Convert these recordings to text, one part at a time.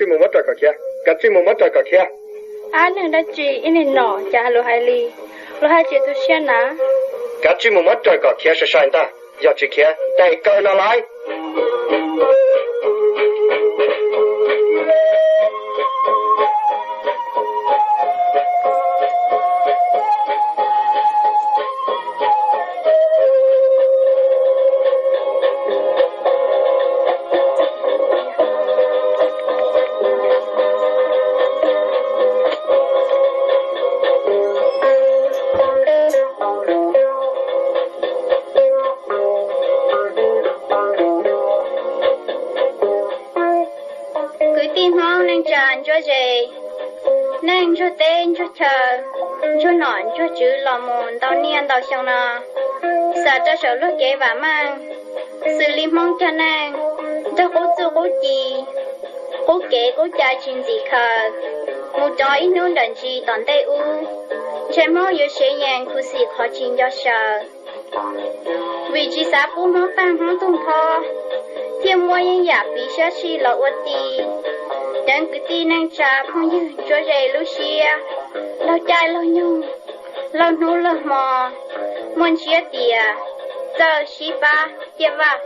Mus muab raws kom khiav, kav tsij mus muab raws kom khiav. Ab, neeg dab tsi ib niag nom cas luag hais li, luag hais tsis tu siab na. Kav tsij mus muab raws kom khiav sai sai ntag, yog tsis khiav ntes kaw no lauj. Kwv tij Hmoob neej tsa ntsuab ze, neej ntsuag teb ntsuag chaw, ntsuag nom ntsuag tswv los mus ntau niaj ntau xyoo no, xav rau saum luag kev vam meej, xws li Hmoob cog neej, nrog qub txuj qub ci, qub kev qub cai tsis ntxim khaws, mus rov ib hnub nram ntsis tom ntej ub, ntshe Hmoob yuav sev yees khuv xim qhov tsis nco xyaw. Vim tsis xav pub Hmoob paj Hmoob tug nphob, thiaj muab yeeb yam piv sab sij los ua ti. Deev kwv tij neej tsa phooj ywg ntsuab ze lub siab, laug caij laug nyoog, laug hnub laug hmo, muaj ntsiab tias txawj sib pab ciaj vaj.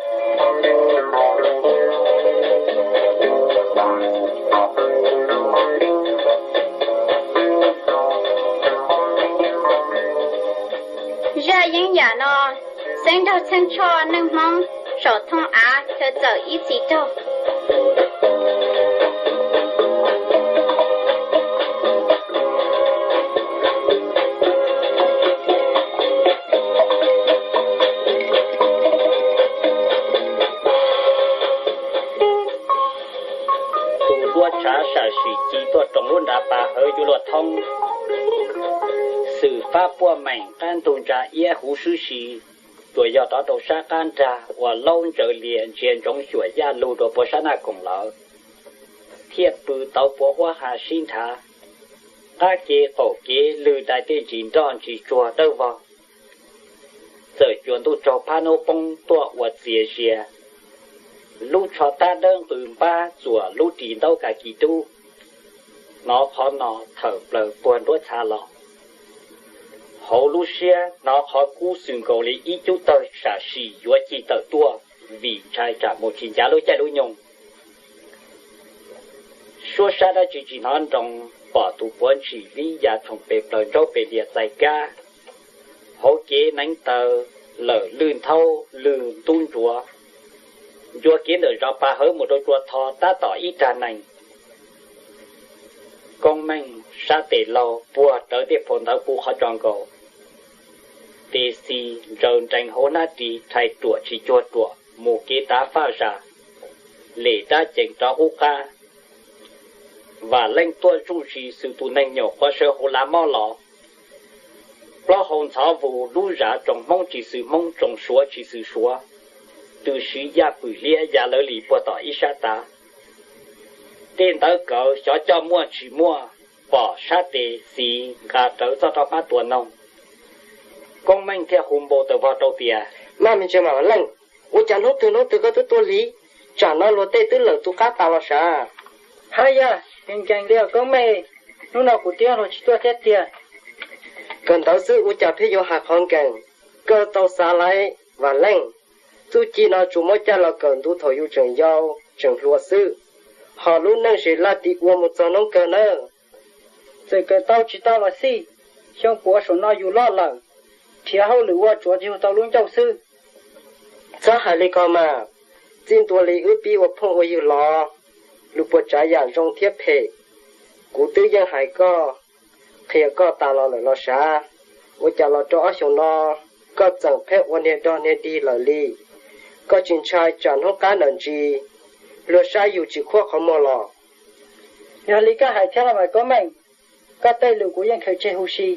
Zaj yeeb yam no xeeb nraug txheej tshoj neej Hmoob saum thooj av chaw txawm ib txhis raug. Tus duab tshav sam sim ci tuaj roos lub nrad pas hawv yuav luag thoob. Xwm fab puaj meem qab ntug ntsa iab huv swb si, tsuas yog rov rau sab qab nrag uas laub ntsaws lias ntsia ntsoov xyuam yaj lug rau puag sab naj koom lawm, thiaj pw tauv puav huab ha sib nrhav. Qab ke qaum kev lwg dai tej ntsis nroj ntsis tsuag dawb vog. Txawm cuas ntuj tsaug phab nub poob tuaj ua txias zias, lub tsho tab dawb nqws npab txuas lub ris ntaub ka kis dub, hnov qhov no thawm plaws puag nruab txha los. Hauv lub siab hnov qhov kub xwm nkaus li ib cub tawg sam sim yuav ci tawm tuaj, vim ntshai tsam mus tsis ncav lub caij lub nyoog. Suab sab dab tsi tsis hnov nroo, pom tus puav ntshis vib ya tshoom pes plaws ntsaub pes lias txais kab. Hauv kev neev taw lawm lwj nthaub lwj ntub ntsuav, ncua kev ntawm zos pas hawv mus rau tsua tho tab tom ib rag nees. Koob Meej sab tes laug puag rawv tej phau ntawv puv qhov tso nkaus, tes xis ntsaws nrees hauv hnab ris rhais ruam tsis cuag ruam mus kev tav faj zas, lem dab ceev rov qub qab. Vam Leej tuaj zuj zus xwm tus neeg nyuam qhuav sawv hauv lav mob los. Plaub hau ntxhov vus lub zam tsoom Hmoob tsis xwm Hmoob tsoom Suav tsis xwm Suav, tws siv yaj pwm liab ya lawv li puag tom ib sab tav. Tej ntawv kawv xyov coj muaj tsis muaj, pom sab tes xis nqa rawv txoj roj hmab tua noog. Koob Meej thiaj hu npau taws vog rau tias, maj me ntsis mas Vam Leej, ua cas hnub twg hnub twg koj twb tuaj li, tsam no luag tej twb lawm tu qab tas los sav? Hab yaj, nkees nkees li os Koob Meej, hnub no kuv twb luag tsis tuaj thiab tiag. Kawm ntawv xwb ua cas pheej yuav hais qhov nkees, koj tau xav laiv Vam Leej. Txuj ci no tsuas muab coj los kawm ntu thaum yus tseem yau tseem hluas xwb, ho lub neej ze laj ti ua mus txog hnub kawg nawb. Txawm kawm tau tsis tau los xij, xyoo puav saum no yus loj lawm, nrhiav hauj lwm ua tsuav yug tau lub ncauj xwb. Txhob hais li ko mas, txij ntua li wb pib ua phooj ua ywg los, lus puas tsav yam zoo thiab phem, kuv twb yeej hais koj, qhia koj tas los lawm los sav. Ua cas los rau ob xyoos no, koj txawm pheej ua niag dog niag dig lawm li? Koj tsis ntshai tsam hnub qab ntawm ntsis, luag saib yus tsis khuab qhov muag los? Yog li koj hais thiab los mas Koob Meej, koj tej lus kuv yeej khaws tseg huv si,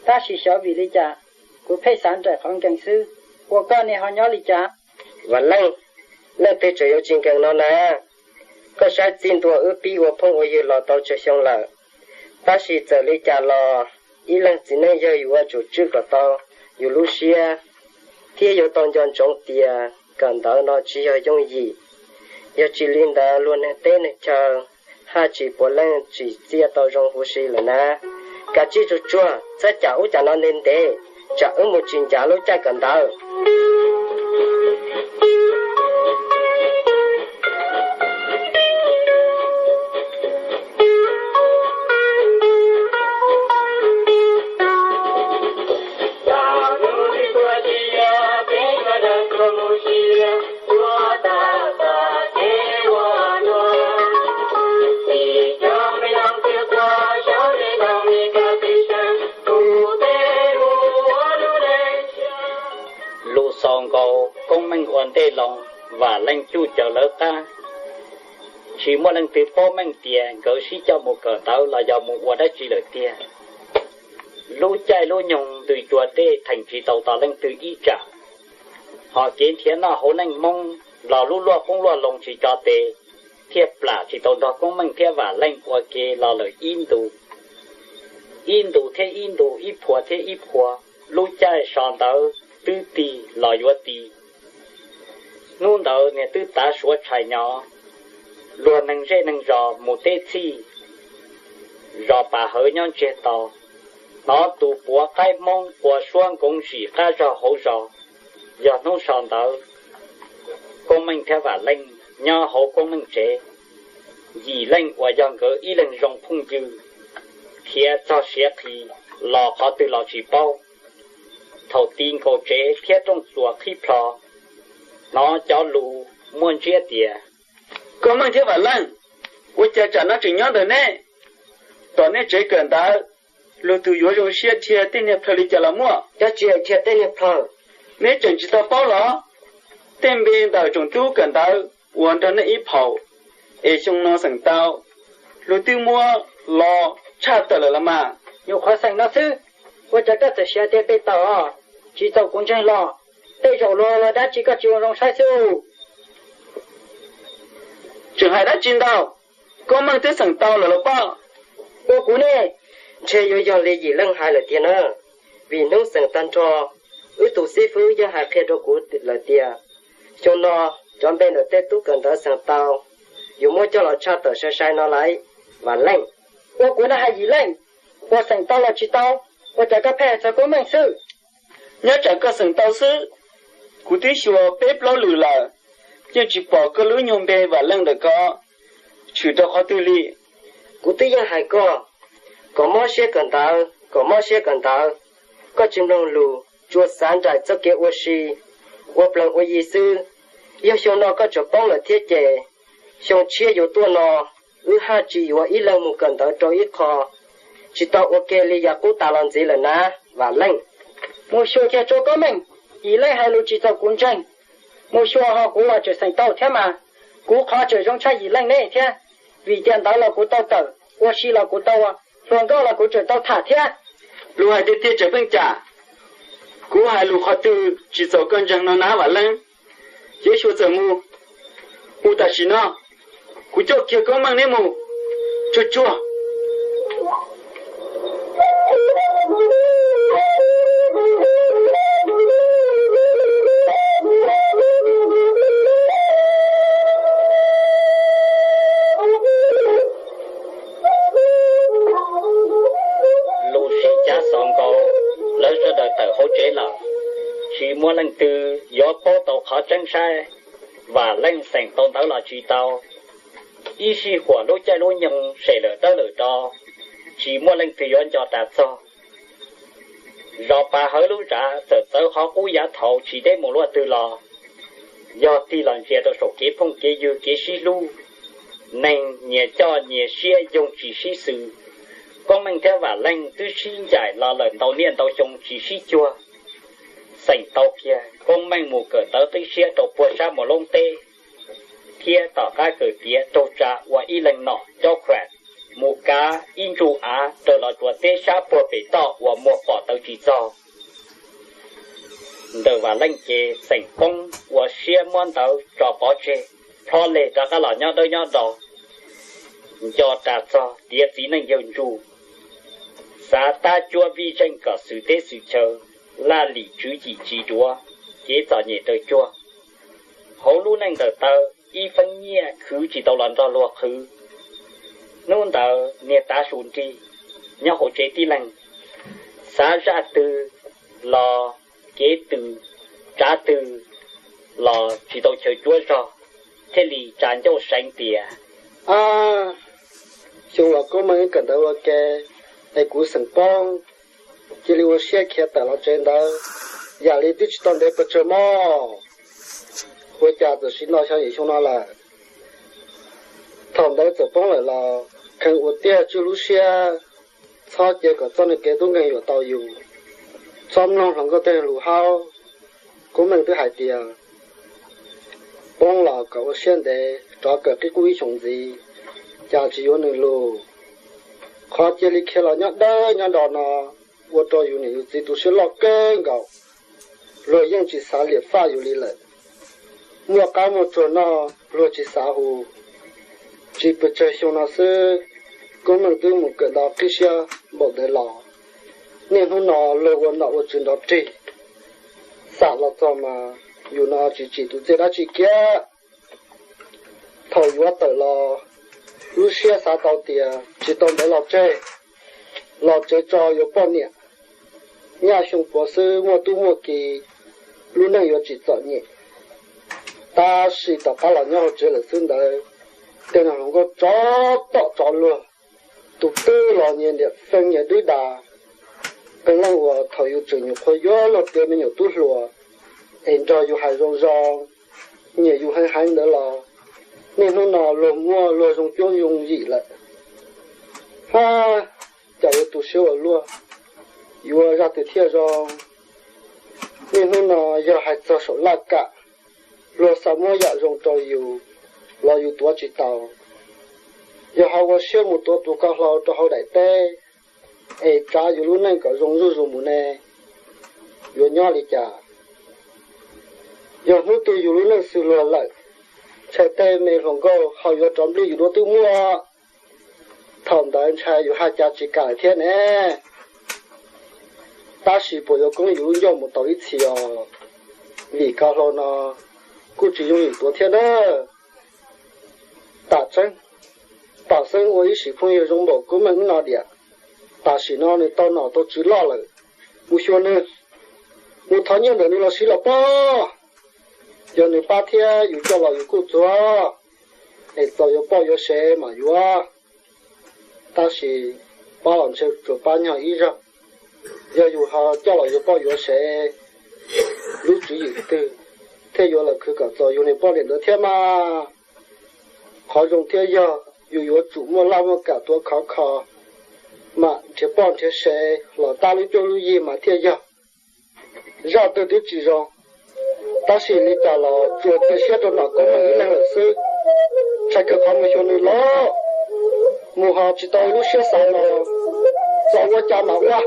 tab sis xyov vim li cas kuv pheej xav nraim qhov nkees xwb, ua koj niag ho nyob li cas? Vam Leej, leej twg tseem yuav tsis nkees no na? Koj saib txij ntua wb pib ua phooj ua ywg los tau tsawg xyoo lawm, tab sis txawm li cas los ib leeg txiv neej yawg yuav tsum tswj kom tau yus lub siab, thiab yuav tau nco ntsoov tias kawm ntawv no tsis yog yooj yim. Yog tsis li ntawd luag neeg teb neeg chaw haj tsis puav leej tsim txiaj tau zoo huv si lawm na. Kav tsij tsuag tsuag, txhob cam ub cam no ntev ntev, tsam wb mus tsis ncav lub caij kawm ntawv. Lus xaus nkaus, Koob Meej ua ntej loo, Vam Leej cuj caws lawv qab. Tsis muaj leej twg paub meej tias nkawd sib coj mus kawm ntawv los yog mus ua dab tsi lawm tiag. Lub caij lub nyoog ntws cua dej theem tsis tau tos leej twg ib tsam, hos kev nrhiav noj hauv neej Hmoob los lub luaj qoob luaj loo tsis tso tes, thiaj plam tsis tau nrog Koob Meej thiab Vam Leej ua ke los lawm ib ntus. Ib ntus thiab ib ntus, ib phua thiab ib phua, lub caij so ntawv twb tig los yuav ti. Hnub ntawd niag twb tav suav tshais nyo, luag neeg zej neeg zos mus teb txhij, zos Pas Hawv nyob ntsiag to, hnov tus puav qaib Hmoob qua suab nkoov zim qab zog hauv zos. Yog hnub so ntawd, Koob Meej thiab Vam Leej nyob hauv Koob Meej tsev. Yim Leej uas yog nkawd ib leeg zoo phooj ywg, khiav txog siav qhi los qhov twg los tsis paub. Thaum ti nkaus tsev thiab rooj txuas qhib plho, hnov cov lus muaj ntsiab tias: Koob Meej thiab Vam Leej, ua cas tsam no tseem nyob ntawm neb? Tom neb tsev kawm ntawv, luag tus yuav zoo siab dhia tej niag plhaw li cas los muaj? Dab tsi dhia tej niag plhaw? Neb tseem tsis tau paub los? Tej npe ntawm tsoom tub kawm ntawv uas nrog neb ib phaum, es xyoo no xeem tau, luag twb muab los tshaj tawm lawm los mas. Nyuam qhuav xeem no xwb, ua cas koj txawm siav tias pe tawm os? Tsis txaus kuv ntseeg los? Tej zaum luag luag dab tsi koj tsis ua zoo saib xwb. Tseem hais dab tsi ntau? Koob Meej twb xeem tau lawm los pob? Ua kuv ne, ntshe yuav yog li Yim Leej hais lawm tiag na. Vim hnub xeem tag nrho, wb tus xib fwb yeej hais qhia rau kuv lawm tias xyoo no cov npe ntawm tej tub kawm ntawv xeem tau yuav muab coj los tshaj tawm sai sai no lauj, Vam Leej. Ua kuv no hais Yim Leej, uas xeem tau los tsis tau, ua cas koj pheej hais txog Koob Meej xwb? Nyob tsam koj xeem tau xwb, kuv twb xyuas peb plaub lwm lawm, yeej tsis pom koj lub nyuag npe Vam Leej ntawm ko tshwm rau qhov twg li. Kuv twb yeej hais koj kom mob siab kawm ntawv, kom mob siab kawm ntawv, koj tsis mloog lus, tsuas xav nraim txoj kev ua si, ua plaws ua yi xwb. Yog xyoo no koj tseem poob lawm thiab ces xyoo tshiab yuav tuaj no, wb haj tsis yuav ib leeg mus kawm ntawv rau ib qho, tsis tau ua ke li yav qub tas los ntxiv lawm na, Vam Leej. Mus xyuas kiag tso Koob Meej, Yim Leej hais lus tsis txaus kuv ntseeg. Mus xyuas ho kuv los tseem xeem tau thiab mas, kuv qhov tseem zoo tshaj Yim Leej ne thiab, vim tias ntawv los kuv tau kawm, ua si los kuv tau ua, hluas nkauj los kuv tseem tau tham thiab. Luag hais tiag tiag tseem pheej cam, kuv hais lus qhov twg tsis txaus koj ntseeg no na Vam Leej. Yeeb Xyuas txawm mus, mus tam sim no, kuv coj kiag Koob Meej neb mus. Tsuag tsuag. Lus sib cav xaus nkaus, lawv sawv daws tawm hauv tsev lawm, tsis muaj leej twg yuav paub tau qhov tseeb saib Vam Leej xeem tau ntawv los tsis tau. Ib sij huam lub caij lub nyoog sem lawm dawb lawm do, tsis muaj leej twg yuav nco ras txog. Zos Pas Hawv lub zam txawm txawv qhov qub yav thaud tsis deb mus luaj twg los, yog tig los ntsia rau saum kev phooj kev ywg kev sib hlub, neeg nyias coj nyias siab yoog tsis sib xws. Koob Meej thiab Vam Leej twb sib ncaim los lawm ntau niaj ntau xyoo tsis sib cuag. Xeem tau kiag Koob Meej mus kawm ntawv qib siab rau puag sab Mus Loob teb, thiab tom qab kawm tiav raug tsa ua ib leeg nom cob khuam, mus kav ib ntsuj av raws los tsuas teb sab puag pem toj uas muag pom tawv tsis txog. Ntawm Vam Leej ces xeem poob ua siab muab ntawv tso pov tseg, plhob leg rov qab los nyob dawb nyob do, nco ras txog tiav txiv neej yawg ntsuj, xav tab cuab vij zeej kom xwm teb xwm chaw, laj lim tswv yim tsis duav, kev txom nyem raws cuag. Hauv lub neej ntawm taw, ib feeb nyiaj khwv tsis tau los nrog luag qhwv. Hnub ntawd niag tav su nrig nyob hauv tsev tib leeg, xav zaj twg los kev twg, tsav twg los tsis tau chaw cuab zog, thiaj li tsa ncauj seev tias, Ab, xyoo los Koob Meej kawm ntawv ua ke es kuv xeem poob, cia li ua siab khiav tawm los tsev ntawd, yam li twb tsis tau ntev pes tsawg mog. Ua cas txawm sim no xyoo yim xyoo no lawm. Thaum ntawd txawm poob lawm los kheev ua tiag tswj lub siab, txhob cia kom txoj kev tub nkeeg yuam tau yus, txhob mloog hluas nkauj tej lus haub. Koob Meej twb hais tias poob los kom ua siab ntev, rov kawm qib qub ib xyoos ntxiv, cas tsis yuav nws lus. Qhov cia li khiav los nyob dawb nyob do no ua rau yus niam yus txiv tu siab loj kawg nkaus. Luag yeej tsis xav liam faj yus li lawm. Muaj qab muaj tsuag noj luag tsis xav hu. Tsis pes tsawg xyoo no xwb, Koob Meej twb mus kawm ntawv qib siab npaum ntawd los, niaj hnub no luag ua nom ua tswv nrov rig. Xam los txog mas yus no tsis tsim tus txiaj dab tsi kiag. Thaum yuav tawm los, lub siab xav tau tias tsis tau ntawd los tseg, los tsev tso yuav poj niam, nyaj xyoo puav xwb muaj tub muaj ki, lub neej yuav tsis txom nyem. Tab sis tom qab los nyob hauv tsev lawm xwb ntawd, tej no hluas nkauj tsov tom tsov luag, tus twg los nyias niam feej nyias dwb das. Qee leej uas thaum yus tseem nyuam qhuav yuav luag tiav me nyuam tub hluas es nrog yus hais zoo zoo, nyiam yus heev heev ntawd los, niaj hnub no luag muaj luag zoo cuab zoo yim lawm. Hab, cas yuav tu siab ua luaj, yuav zaj twg thiaj zoo? Niaj hnub no yog hais txog saum laj kam, luag xav muab yam zoo rau yus los yus tuav tsis tau. Yog ho ua siab mus tuav tus ko hlau rau hauv daim teb es tsav yus lub neej kom zoo zuj zus mus ne, yuav nyob li cas? Yog hnub twg yus lub neej xws luag lawm, ntshai tej me hluas nkauj ho yuav rov nplij yus dua twb muaj. Thaum ntawd ntshai yus haj cas tsis kam lawm thiab ne. Tab sis puas yuav koob yus lub ncauj mus tau ib txhis os? Vim ko hlau no kuj tsis yooj yim tuav thiab na. Tam tseeb, pam xeeb ua ib sim phooj ywg zoo npaum Koob Meej no diam, tam sim no nws tau nom tau tswv loj lawm, mus xyuas nws, mus thov nyiaj ntawm nws los siv los pab. Yog nws pab thiab yus coj los yus kuj txuag, es txaus yuav poj yuav sev mam yuav. Tab sis pab los ntshe tsuas pab nyog ib zaug. Yog yus ho coj los yuav poj yuav sev, lub tswv yim twg thiaj yuav los khwv kom txaus yus niag poj niam ntawd thiab mas? Qhov zoo thiaj yog yus yuav tsum muaj laj muaj kam tuav khov kho, mam nrhiav poj nrhiav sev los tab lub cuab lub yig mas thiaj yog. Zaj twg twb tsis zoo, tab sis li cas los tsuas cia siab rau nom Koob Meej ib leeg lawm xwb. Ntshai kawg qhov mus xyuas nws los mus ho tsis tau lub siab xav no, txaus ua cas mam ua.